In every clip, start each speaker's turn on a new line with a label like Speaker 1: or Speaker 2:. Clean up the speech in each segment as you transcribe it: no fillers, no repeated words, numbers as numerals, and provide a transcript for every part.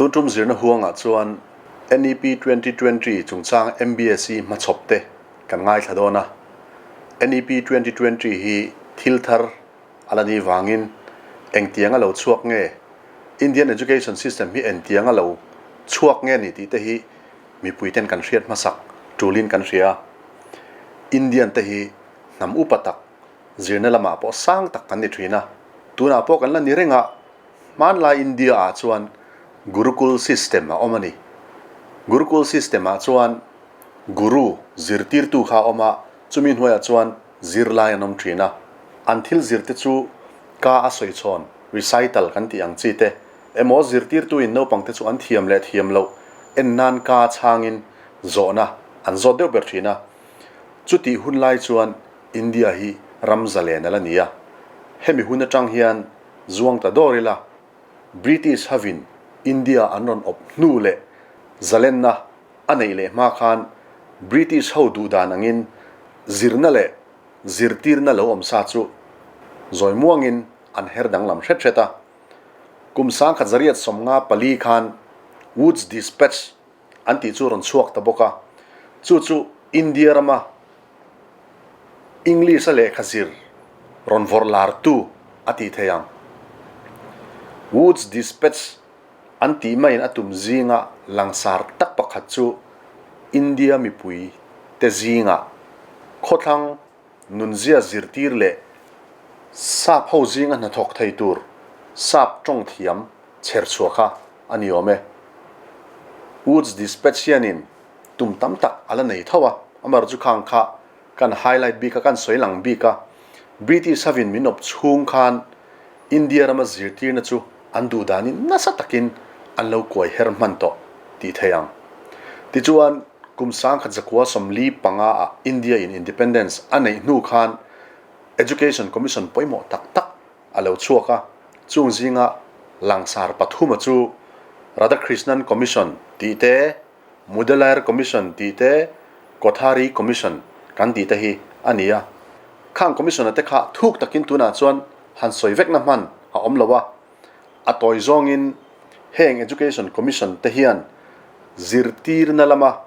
Speaker 1: Tun tum zirna huangah chuan NEP 2020 chungchang MBSE hmachhawp te kan ngaithla dawn a. NEP 2020 hi thil thar a la nih vangin engtiang a lo chhuak nge, Indian Education System hi engtiang a lo chhuak nge ni tih te hi mipui ten kan hriat hmasak tulin kan hria a. Indian te hi hnam upa tak, zirna lamah pawh sang tak kan ni thin a, tunah pawh kan la ni reng a, hmanlai India ah chuan Gurukul system a awm a ni. Gurukul system ah chuan Guru, zirtirtu kha a awm a, chumi hnuaiah chuan zirlai an awm thin a, an thil zirte chu ka a sawi chhawn, recital kan tih ang chi te, emaw zirtirtuin naupangte chu an thiam leh thiam loh en nan ka chhangin zawhna an zawt deuh ber thin a. Chutih hun lai chuan India hi ram zalen a la ni a, hemi hun atang hian zuang ta dawr ila, British hovin India an rawn awp hnu leh zalenna a neih leh hma khan British ho duh dan angin zirna leh zirtirna lo awm sa chu zawi muangin an her danglam hret hret a. Kum 1954 khan Woods Dispatch an tih chu rawn chhuak ta bawk a, chu chu India rama English-a lehkha zir rawn vawrh lartu a tih thei ang. Woods Dispatch an tih maiin a tum zinga langsar tak pakhat chu India mipui te zingah khawthlang nunzia zirtir leh sap ho zinga hnathawk thei tur sap tawng thiam chher chhuah kha a ni awm e. Woods Dispatch hianin tum tam tak a la nei tho a, amaherawh chu khang kha kan highlight bik a, kan sawi lang bik a, British hovin min awp chhung khan India rama zirtirna chu an duh danin nasa takin an lo kuai her hman tawh tih thei ang. Tichuan, kum 1945 ah India in Independence a neih hnu khan Education Commission pawimawh tak tak a lo chhuak a, chung zinga langsar pathuma chu Radhakrishnan Commission tih te, Mudaliar Commission tih te, Kothari Commission kan tih te hi a ni a. Khang Commission-a te kha thuk takin tunah chuan han sawi vekna hman a awm lo a, a tawi zawngin heng Education Commission te hian zirtirna lama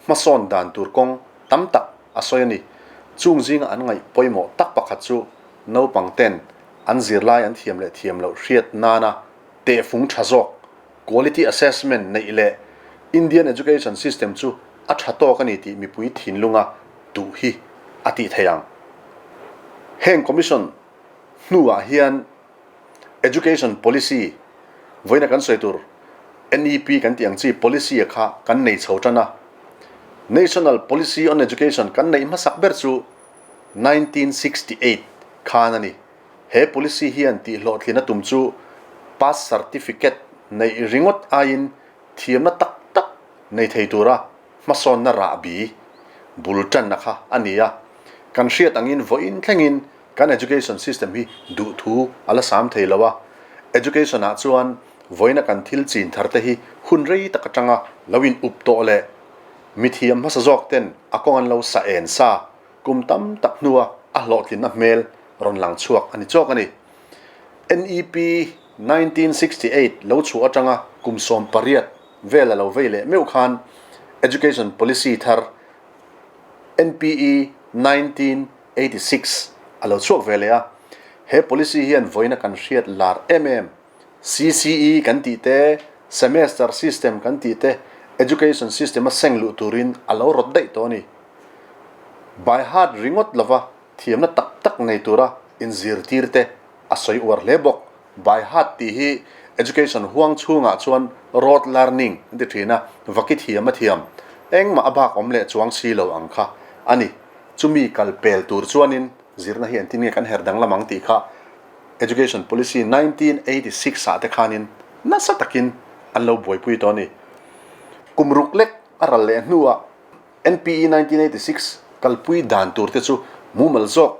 Speaker 1: hmasawn dan tur kawng tam tak a sawi a ni. Chung zinga an ngaih pawimawh tak pakhat chu naupang ten an zirlai an thiam leh thiam loh hriat nana tehfung tha zawk, quality assessment, neih leh Indian Education System chu a tha tawk a ni tih mipui thinlunga duh hi a tih thei ang. Heng Commission hnuah hian Education Policy vawiina kan sawi tur NEP kan tih ang chi policy a kha kan nei chho tan a. National Policy on Education kan neih hmasak ber chu 1968 khan a ni. He policy hian tihhlawhtlin a tum chu pass certificate neih ringawt aiin thiamna tak tak nei thei tura hmasawnna rahbi bul tanna kha a ni a. Kan hriat angin vawiin thlengin kan education system hi duhthu a la sam thei lo a. Education ah chuan vawiina kan thil chin thar te hi hun rei tak atanga lo in up tawh leh mithiam hmasa zawk ten a kawng an lo sa en sa kum tam tak hnua a hlawhtlinna hmel rawn lang chhuak a ni chawk a ni. NEP 1968 lo chhuah atanga kum 18 vel a lo vei leh meuh khan Education Policy thar NPE 1986 a lo chhuak ve leh a. He policy hian vawiina kan hriat lar em em CCE kan tih te, Semester system kan tih te, Education system a seng luh turin a lo rawt daih tawh a ni. By heart ringawt lova thiamna tak tak nei tura inzirtir te a sawi uar hle bawk. By heart tih hi education huang chhungah chuan rote learning an ti thin a, vaki thiam a thiam, engmah a bak awm leh chuang si lo ang kha a ni. Chumi kal pel tur chuanin zirna hi engtin nge kan her danglam ang tih kha Education Policy 1986 ah te khanin nasa takin an lo buaipui tawh a ni. Kum ruk lek a ral leh hnuah NPE 1986 kalpui dan tur te chu mumal zawk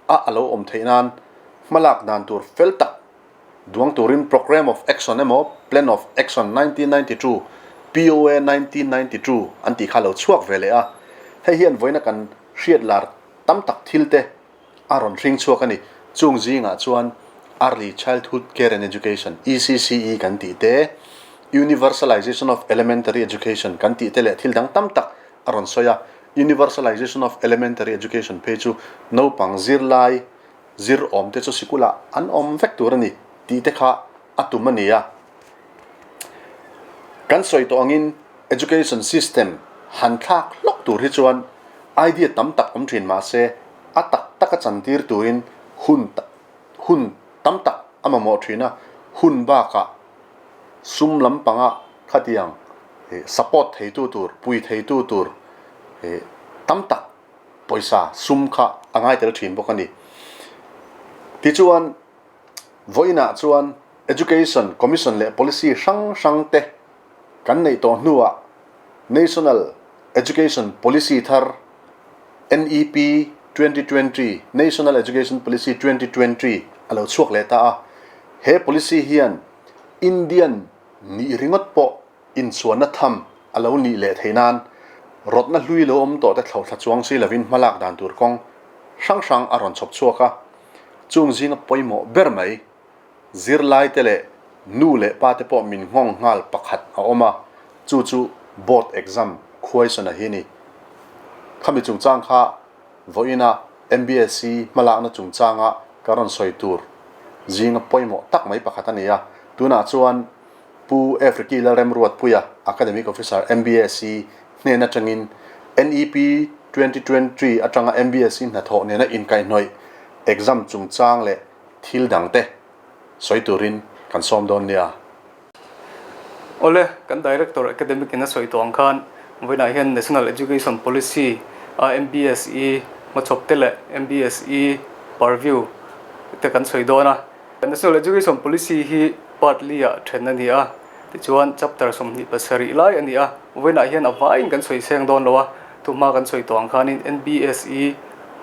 Speaker 1: a a lo awm theih nan hmalak dan tur fel tak duang turin Programme of Action emaw Plan of Action 1992, POA 1992, an tih kha a lo chhuak ve leh a. Hei hian vawiina kan hriat lar tam tak thil te a rawn hring chhuak a ni. Chung zingah chuan Early Childhood Care and Education, ECCE, kan tih te, Universalization of Elementary Education kan tih te leh thil dang tam tak a rawn sawi a. Universalization of Elementary Education phei chu naupang zirlai zir awm te chu sikulah an awm vek tur a ni tih te kha a tum a ni a. Kan sawi tawh angin education system han thlak hlawk tur hi chuan idea tam tak awm thin mahse a tak taka chantir turin hun hun tam tak a mamawh thin a, hun bakah sum lampanga khatiang support theitu tur, pui theitu tur tam tak pawisa sum kha a ngai tel thin bawk a ni. Tichuan vawiinah chuan Education Commission leh Policy hrang hrang te kan neih tawh hnuah National Education Policy thar NEP 2020, National Education Policy 2020, a lo chhuak leh ta a. He policy hian Indian nih ringawt pawh inchhuanna tham a lo nih leh theih nan rawtna hlui lo awm tawh te thlauhthla chuang si lovin hmalak dan tur kawng hrang hrang a rawn chhawp chhuak a. Chung zinga pawimawh ber mai Zirlaite leh nu leh pate pawh min nghawng nghal pakhat a awm a, chu chu board exam khuaisana hi ni. Khami chungchang kha vawiina MBSC hmalakna chungchanga ka rawn sawi tur zinga pawimawh tak mai pakhat a ni a, tunah chuan Pu Afriki Lalremruatpuia, Academic Officer, MBSC hnen atangin NEP 2023 atanga MBSC hnathawh nena inkaihhnawih exam chungchang leh thil dangte sawi turin kan sawm dawn nia.
Speaker 2: Awle, kan Director Academic in a sawi tawh ang khan vawiinah hian National Education Policy a MBSE hmachhawp te leh MBSE purview te kan sawi dawn a. National Education Policy hi part li ah then a ni a, tichuan chapter 27 lai a ni a, vawiinah hian a vaiin kan sawi seng dawn lo a, thuhma kan sawi tawh ang khanin NBSE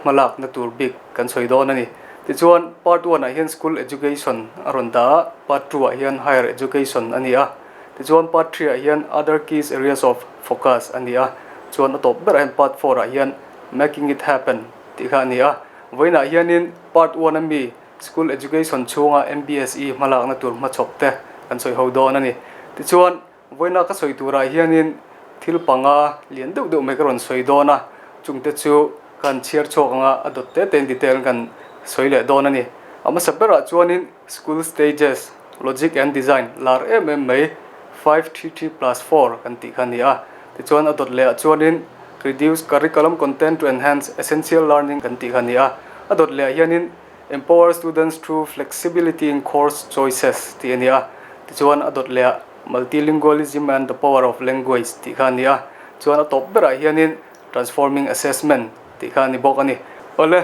Speaker 2: hmalakna tur bik kan sawi dawn a ni. Tichuan, Part one ah hian School Education a rawn dah a, Part two ah hian Higher Education a ni a. Tichuan, Part three ah hian Other Keys Areas of Focus a ni a. Chuan a tawp berah hian Part four ah hian Making It Happen tih kha a ni a. Vawiinah hianin Part one a mi School Education chhunga MBSE hmalakna tur hmachhawp te kan sawi ho dawn a ni. Tichuan, Vawiina ka sawi turah hianin thil panga lian deuh deuh mai ka rawn sawi dawn a, chungte chu ka han chhiar chhuak ang a, a dawt te tein detail kan sawi leh dawn a ni. A hmasa berah chuanin School Stages, Logic and Design lar em em mai 533+4 kan tih kha a ni a, tichuan a dawt lehah chuanin Reduce Curriculum Content to Enhance Essential Learning kan tih kha a ni a, a dawt lehah hianin Empower students through flexibility in course choices tih a ni a, tichuan a dawt leh ah Multilingualism and the power of language tih kha a ni a, chuan a tawp berah hianin Transforming assessment tih kha a ni bawk a ni. Awle,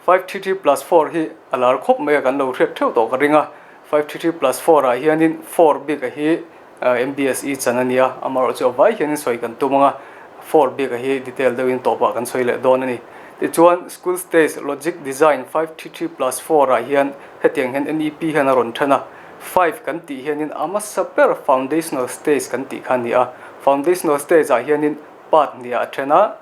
Speaker 2: 533+4 hi a lar khawp mai a, kan lo hriat theuh tawh ka ring a, 533+4 ah hianin four bik a hi MBSE chan a ni a, amaherawhchu a vai hianin sawi kan tum ang a, four bik a hi detail deuhin tawpah kan sawi leh dawn a ni. Tichuan, School Stage Logic Design 533+4 ah hian hetiang hian NEP hian a rawn then a, five kan tih hianin a hmasa ber Foundational Stage kan tih kha a ni a, Foundational Stage ah hianin part hniah a then a,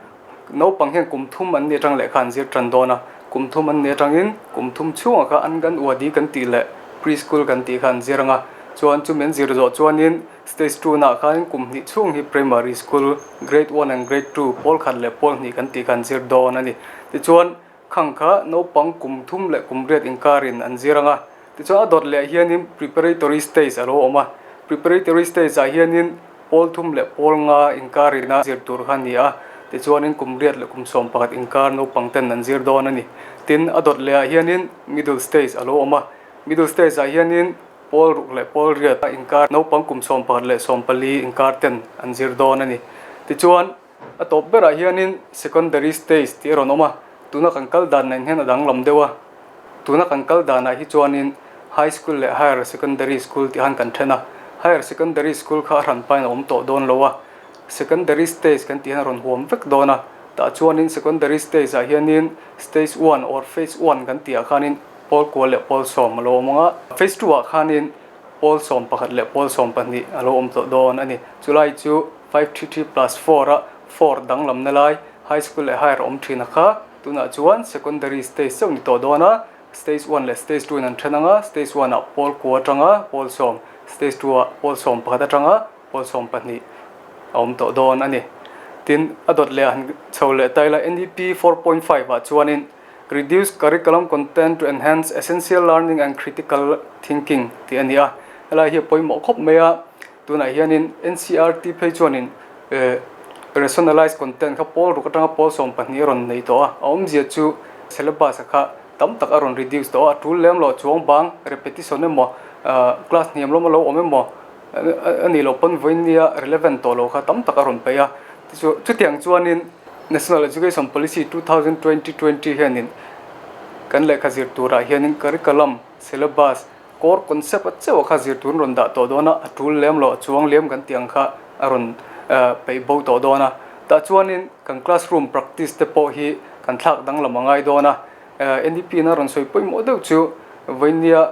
Speaker 2: Naupang hian kum thum an nih atang lehkha an zir tan dawn a, kum thum an nih atangin kum thum chhungah kha an kan uadi kan tih leh pre-school kan tih kha an zir ang a, chuan chumi an zir zawh chuanin stage two naah khanin kum hnih chhung hi primary school grade one and grade two pawl khat leh pawl hnih kan tih kha an zir dawn a ni. Tichuan khang kha naupang kum thum leh kum riat inkarin an zir ang a, tichuan a dawt leh hianin preparatory stage a lo awm a, preparatory stage ah hianin Pawl thum leh pawl nga inkar ina zir tur kha a ni a, tichuanin kum riat leh kum 11 inkar naupang ten an zir dawn a ni. Tin, a dawt lehah hianin middle stage a lo awm a, middle stage ah hianin pawl ruk leh pawl riat inkar naupang kum 11 leh 14 inkar ten an zir dawn a ni. Tichuan, a tawp berah hianin secondary stage tih a rawn awm a, tuna kan kal dan nen hian a danglam deuh a. Tuna kan kal danah hi chuanin High School leh Higher Secondary School tih han kan then a, Higher Secondary School kha a hran pain a awm tawh dawn lo a, Secondary Stage kan tih hian a rawn huam vek dawn a, tah chuanin Secondary Stage ah hianin Stage one or Phase one kan tih ah khanin pawl kua leh pawl sawm a lo awm ang a, Phase two ah khanin pawl 11 leh pawl 12 a lo awm tawh dawn a ni. Chulai chu 533+4 a four danglamna lai High School leh Higher awm thin a kha. Tunah chuan secondary stage chauh ni tawh dawn a, Stage one leh stage two in an then ang a, stage one ah pawl kua atanga pawl sawm, stage two ah pawl 11 atanga pawl 12 a awm tawh dawn a ni. Tin, a dawt leh ah han chho leh ta ila NEP 4.5 ah chuanin Reduce curriculum content to enhance essential learning and critical thinking tih a ni a, helai hi a pawimawh khawp mai a, tunah hianin NCERT phei chuanin eh rationalize content kha pawl ruk atanga pawl 12 a rawn nei tawh a, a awmzia chu syllabus a kha tam tak a rawn reduce tawh a, a tul lem loh chuang bang repetition emaw ah class hniam lawm a lo awm emaw a nih loh pawn vawiin nia relevant tawh loh kha tam tak a rawn peih a, chutiang chuanin. National Education Policy 2020 20 hianin kan lehkha zir turah hianin curriculum, syllabus, core concept a chauh a kha zir tur an rawn dah tawh dawn a, a tul lem loh a chuang liam kan tih ang kha a rawn peih bo tawh dawn a. Tah chuanin kan classroom practice te pawh hi kan thlak danglam a ngai dawn a. NDP in a rawn sawi pawimawh deuh chu vawinia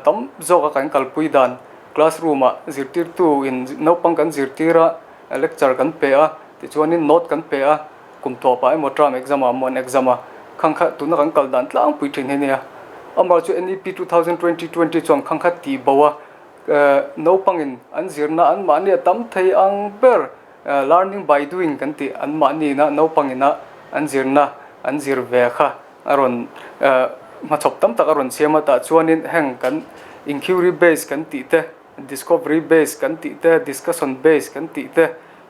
Speaker 2: tam zawka kan kalpui dan classroom ah zirtirtu in naupang kan zirtir a, lecture kan pe a. Tichuanin note kan pe a, kum tawpah emaw term exam ah emaw an exam a, khang kha tuna kan kal dan tlangpui thin hi nia. Amah chu NEP 2020 20 chuan khang kha tih bo a, naupangin an zirna an mahni a tam thei ang ber learning by doing kan tih an mahniina naupangina an zirna an zir ve kha a rawn hmachhawp tam tak a rawn siam a, tah chuanin heng kan inquiry base kan tih te, discovery base kan tih te, discussion base kan tih te,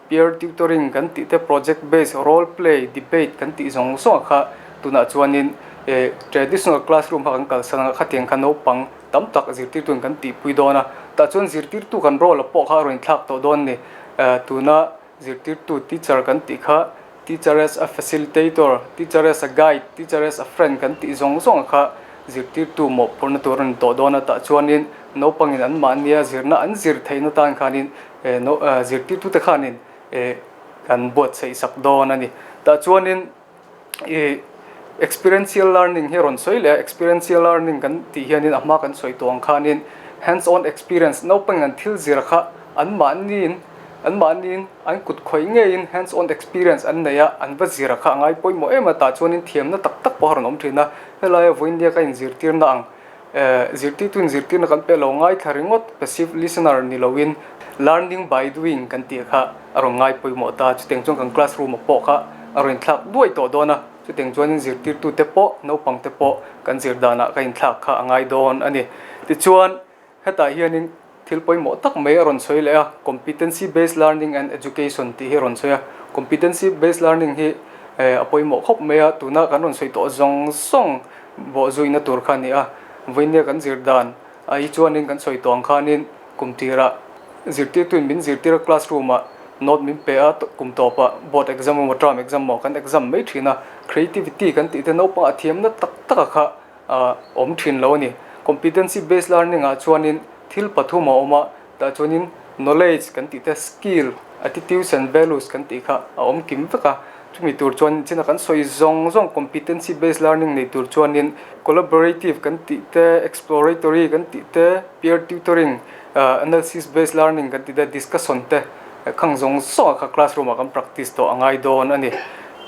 Speaker 2: Peer tutoring kan tih te, project based, role play, debate kan tih zawng zawng kha tunah chuanin eh traditional classroom kha kan kalsan ang a, khatiang kha naupang tam tak zirtirtuin kan tihpui dawn a, tah chuan zirtirtu kan role pawh kha a rawn inthlak tawh dawn a ni. Eh tuna zirtirtu teacher kan tih kha teacher as a facilitator, teacher as a guide, teacher as a friend kan tih zawng zawng kha zirtirtu mawhphurhna tur a ni tawh dawn a, tah chuanin naupangin anmahnia zirna an zir theihna tan khanin eh no eh zirtirtute khanin eh kan buatsaih sak dawn a ni. Tah chuanin ih experiential learning hi a rawn sawi leh a, experiential learning kan tih hianin a hma kan sawi tawh ang khanin hands on experience naupangin an thil zir kha anmahniin anmahniin an kut khawih ngeiin hands on experience an nei a, an va zir kha a ngai pawimawh em a, tah chuanin thiamna tak tak pawh a rawn awm thin a, helaia vawiin ka inzirtirna ang. Zirtirtu in zirtirna kan pe lo ngaithla ringawt, passive listener ni loin learning by doing kan tih kha a rawn ngai pawimawh ta. Chutiang chuan kan classroom ah pawh kha a rawn inthlak duai tawh dawn a, chutiang chuanin zirtirtute pawh naupangte pawh kan zir danah ka inthlak kha a ngai dawn a ni. Tichuan hetah hianin Thil pawimawh tak mai a rawn sawi leh a, Competency Based Learning and Education tih hi a rawn sawi a. Competency Based Learning hi a pawimawh khawp mai a, tuna kan rawn sawi tawh zawng zawng bawhzuina tur kha a ni a. Vawinia kan zir dan a hi chuanin kan sawi tawh ang khanin kum tirah zirtirtuin min zirtir a, classroom ah note min pe a, kum tawpah board exam emaw term exam emaw kan exam mai thin a. Creativity kan tih te naupangah thiamna tak taka kha a awm thin lo a ni. Competency based learning ah chuanin thil pathum a awm a, tah chuanin knowledge kan tih te, skill, attitudes and values kan tih kha a awm kim vek a. Chumi tur chuan china kan sawi zawng zawng competency based learning nei tur chuanin collaborative kan tih te, exploratory kan tih te, peer tutoring, analysis based learning kan tih te, discussion te khang zawng zawng ah kha classroom ah kan practice tawh a ngai dawn a ni.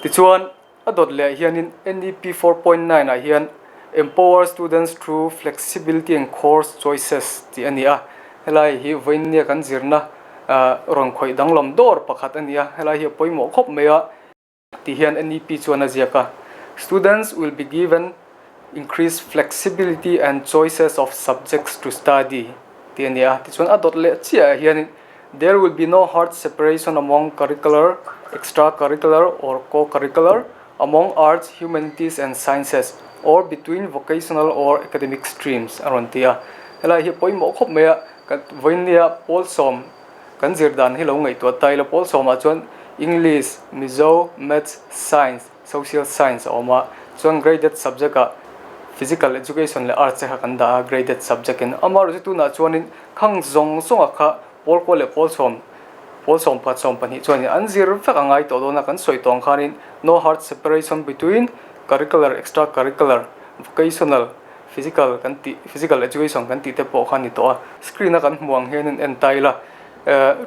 Speaker 2: Tichuan. A dawt leh hianin NEP 4.9 ah hian Empower Students Through Flexibility and Course Choices tih a ni a, helai hi vawinia kan zirna rawn khawih danglam dawr pakhat a ni a, helai hi a pawimawh khawp mai a ti hian NEP chuan a ziak a, Students will be given increased flexibility and choices of subjects to study tih a ni a, tichuan a dawt leh chiah ah hianin There will be no hard separation among curricular, extracurricular or co-curricular, among arts, humanities and sciences, or between vocational or academic streams a rawn ti a. Helai hi pawimawh khawp mai a, kan vawinia pawl sawm kan zir dan hi lo ngaihtuah ta ila pawl sawmah chuan English, Mizo, Maths, Science, Social Science a awm a, chuan graded subject ah Physical Education leh Arts te kha kan dah a graded subject in. Amaherawhchu tunah chuanin khang zawng zawng ah kha pawl kual leh pawl sawm, pawl sawm pakhat sawm pahnih chuanin an zir vek a ngai tawh dawn a, kan sawi tawh ang khanin no hard separation between curricular, extra curricular, vocational, physical kan tih physical education kan tih te pawh kha a ni tawh a. Screen a kan hmuh ang hianin en ta ila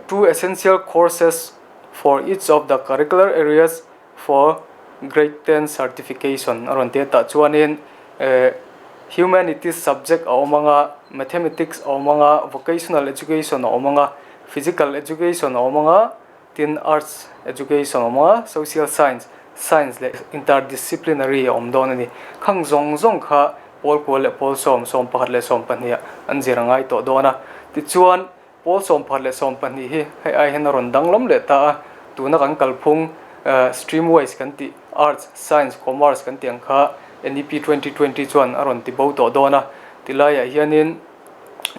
Speaker 2: two essential courses for each of the curricular areas For grade 10 certification a rawn ti a tah chuanin eh Humanities subject a awm ang a, Mathematics a awm ang a, Vocational Education a awm ang a, Physical Education a awm ang a, tin Arts Education a awm ang a, Social Science, Science leh Interdisciplinary a awm dawn a ni. Khang zawng zawng kha pawl kual leh pawl sawm, 11 leh 12 ah an zir a ngai tawh dawn a. Tichuan, Pawl 11 leh 12 hi hei ai hian a rawn danglam leh ta a, tuna kan kalphung stream wise kan tih Arts, Science, Commerce kan tih ang kha NEP 2020 chuan a rawn ti bo tawh dawn a, tilaiah hianin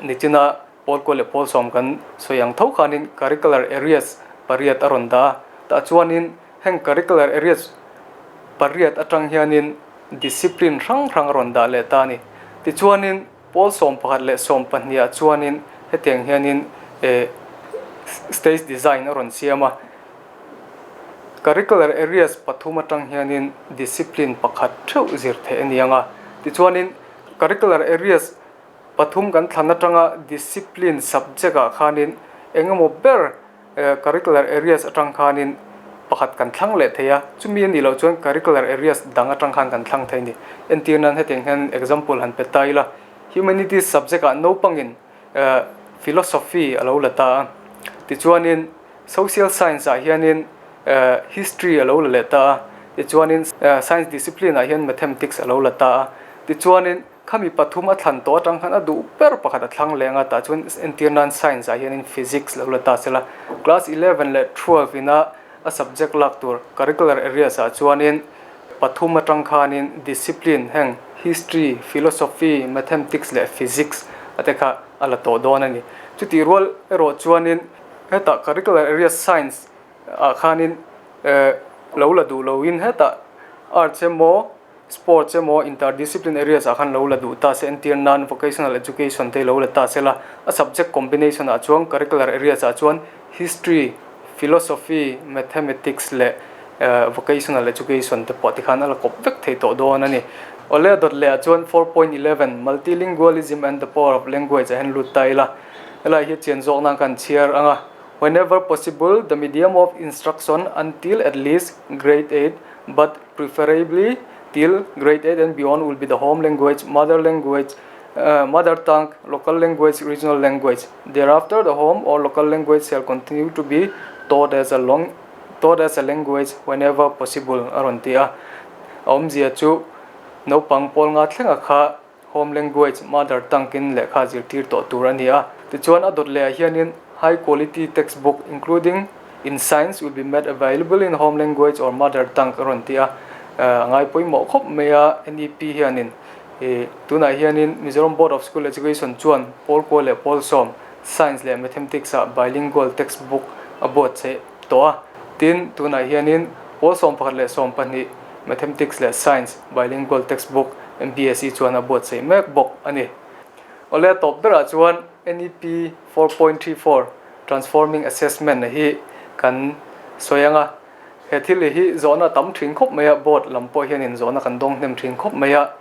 Speaker 2: nichina pawl kual leh pawl sawm kan sawi ang tho khanin curricular areas pariat a rawn dah a, tah chuanin heng curricular areas pariat atang hianin discipline hrang hrang a rawn dah leh ta a ni. Tichuanin. Pawl 11 leh 12 ah chuanin hetiang hianin eh stage design a rawn siam a, curricular areas pathum atang hianin discipline pakhat theuh zir theih a ni ang a, tichuanin curricular areas pathum kan thlan atanga discipline subject ah khanin eng emaw ber Curricular areas atang khanin pakhat kan thlang leh thei a, chumi a nih loh chuan curricular areas dang atang khan kan thlang thei a ni. Entir nan hetiang hian example han pe ta ila, Humanities subject ah naupangin Philosophy a lo la ta a, tichuanin Social Science ah hianin History a lo la leh ta a, tichuanin Science discipline ah hian Mathematics a lo la ta a, tichuanin Khami pathum a thlan tawh atang khan a duh ber pakhat a thlang leng a, tah chuan entir nan science ah hianin physics lo la ta se la, class 11 leh 12 ina a subject lak tur curricular areas ah chuanin pathum atang khanin discipline heng history, philosophy, mathemtics leh physics a te kha a la tawh dawn a ni. Chutih rual erawh chuanin hetah curricular areas science ah khanin lo la duh loin hetah arts emaw Sports emaw interdiscipline areas ah khan lo la duh ta se, entir nan vocational education te lo la ta se la, a subject combination ah chuan curricular areas ah chuan history, philosophy, mathematics leh vocational education te pawh tikhan a la kawp vek thei tawh dawn a ni. Awle a dawt leh ah chuan 4.11 Multilingualism and the power of language ah hian lut ta ila, helai hi chian zawk nan khan chhiar ang a, Whenever possible the medium of instruction until at least grade 8 but Preferably till grade 8 and beyond will be the home language, mother language, mother tongue, local language, regional language. Thereafter the home or local language shall continue to be taught as a long taught as a language whenever possible a rawn ti a. A awmzia chu naupang pawl nga thlenga kha Home language, mother tongue in lehkha zirtir tawh tur a ni a. Tichuan a dawt lehah hianin high quality textbook including in science will be made available in home language or mother tongue a rawn ti a. A ngai pawimawh khawp mai a NEP hianin ih tunah hianin Mizoram Board of School Education chuan pawl kua leh pawl sawm science leh mathematics ah bilingual textbook a buatsaih tawh a. Tin, tunah hianin pawl 11 leh 12 Mathematics leh Science bilingual textbook MBSE chuan a buatsaih mek bawk a ni. Awle a tawp berah chuan NEP 4.34 Transforming Assessment hi kan sawi ang a, he thil hi zawhna a tam thin khawp mai a, board lam pawh hianin zawhna kan dawng hnem thin khawp mai a,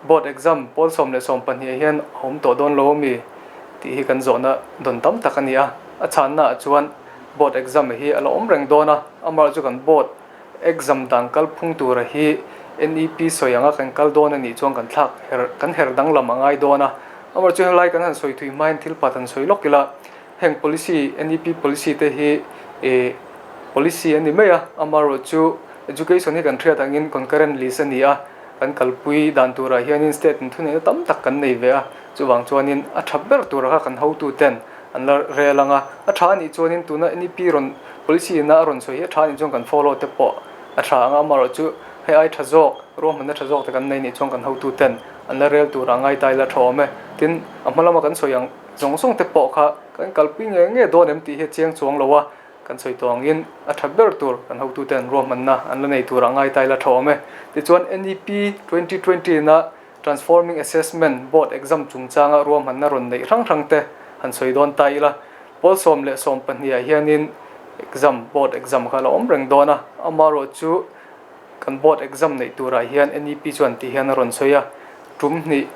Speaker 2: board exam pawl 10 leh 12 ah hian a awm tawh dawn lo ami tih hi kan zawhna dawn tam tak a ni a, a chhanna ah chuan board exam hi a la awm reng dawn a, amaherawhchu chu kan board Exam dan kal phung tura hi NEP sawi anga kan kal dawn a nih chuan kan thlak her kan her danglam a ngai dawn a. Amaherawhchu helai kan han sawi thui hmain thil pat han sawi lawk ila, heng policy NEP policy te hi ih policy a ni mai a, amaherawhchu education hi kan hriat angin concurrent list a ni a, kan kalpui dan turah hianin state in thuneihna tam tak kan nei ve a, chuvang chuanin a tha ber tura kha kan hotuten an la rel ang a, a tha a nih chuanin tuna NEP rawn policy ina a rawn sawi hi a tha a nih chuan kan follow te pawh a tha ang a, amaherawhchu hei ai tha zawk, ruahmanna tha zawk te kan nei nih chuan kan hotuten an la rel turah ngai ta ila tha awm e. Tin, a hma lama kan sawi ang zawng zawng te pawh kha kan kalpui ngei ngei dawn em tih hi a chiang chuang lo a, kan sawi tawh angin a tha ber tur kan hotuten ruahmanna an la nei turah ngai ta ila tha awm e. Tichuan NEP 2020 ina Transforming Assessment Board exam chungchanga ruahmanna rawn neih hrang hrang te han sawi dawn ta ila, pawl 10 leh 12 ah hianin exam, board exam kha a la awm reng dawn a, amaherawhchu kan board exam neih turah hian NEP chuan tih hian a rawn sawi a, tum hnih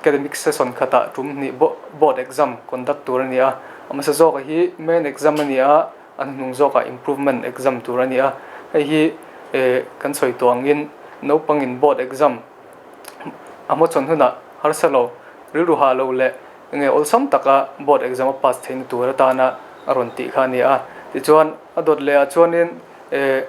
Speaker 2: academic session khatah tum hnih board exam conduct tur a ni a, a hmasa zawkah hi main exam a ni a, a hnuhnung zawkah improvement exam tur a ni a, hei hi eh kan sawi tawh angin naupangin board exam. a hmachhawn hunah harsa lo, rilru hah lo leh enge awlsam taka board exam a pass theihna tur atana a rawn tih kha a ni a. Tichuan a dawt lehah chuanin eh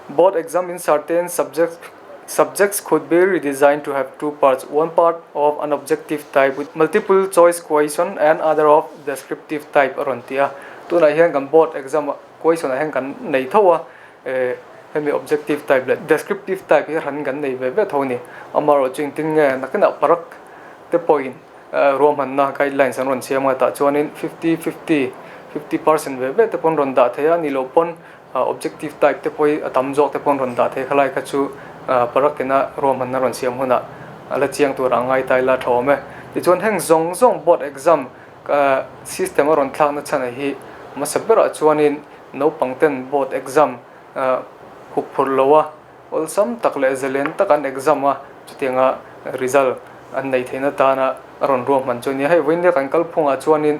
Speaker 2: board exam in certain subjects subjects could be redesigned to have two parts, one part of an objective type with multiple choice question and other of descriptive type a rawn ti a. Tunah hian kan board exam ah question ah hian kan nei tho a eh hemi objective type leh descriptive type hi hran kan nei ve ve tho a ni. Amaherawhchu engtin nge nakinah parak te pawhin ruahmanna guidelines an rawn siam a tah chuanin fifty fifty fifty percent ve ve te pawn rawn dah thei a nih loh pawn objective type te pawh hi a tam zawk te pawn rawn dah thei khalai kha chu parakina ruahmanna rawn siam hunah a la chiang tur ang ngai ta ila tha awm e. Tichuan heng zawng zawng board exam system a rawn thlakna chhan hi hmasa berah chuanin naupang ten board exam hup phurh lo a. Awlsam tak leh zalen tak an exam a, chutianga result an neih theihna tana a rawn ruahman chu a nia. Hei vawiin kan kalphungah chuanin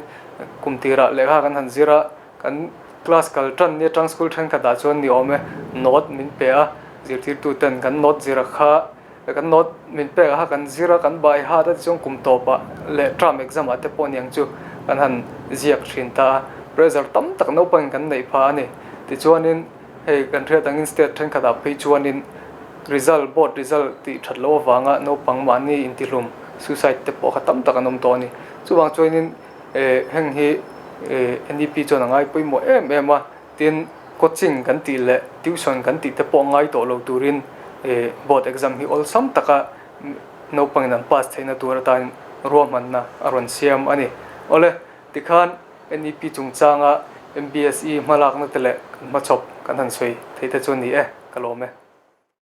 Speaker 2: kum tirah lehkha kan han zir a, kan class kal tan ni atang school thenkhatah chuan ni awm e, note min pe a, zirtirtu ten kan note zir a kha, kan note min pek a kha kan zir a, kan bai hat a tichuan kum tawpah leh term exam ah te pawh niang chu kan han ziak thin ta a, pressure tam tak naupangin kan neih phah a ni. Tichuanin. Hei kan hriat angin state thenkhatah phei chuanin result board result tih that loh avanga naupang mahni intihlum suicide te pawh kha tam tak an awm tawh a ni. Chuvang chuanin eh heng hi eh N E P chuan a ngai pawimawh em em a, tin coaching kan tih leh tuition kan tih te pawh ngai tawh lo turin eh board exam hi awlsam taka naupangin an pass theihna tur atan ruahmanna a rawn siam a ni. Awle tikhan. N E P chungchanga M B S E hmalakna te leh kan hmachhawp kan han sawi theih te chu a ni e, ka lawm e.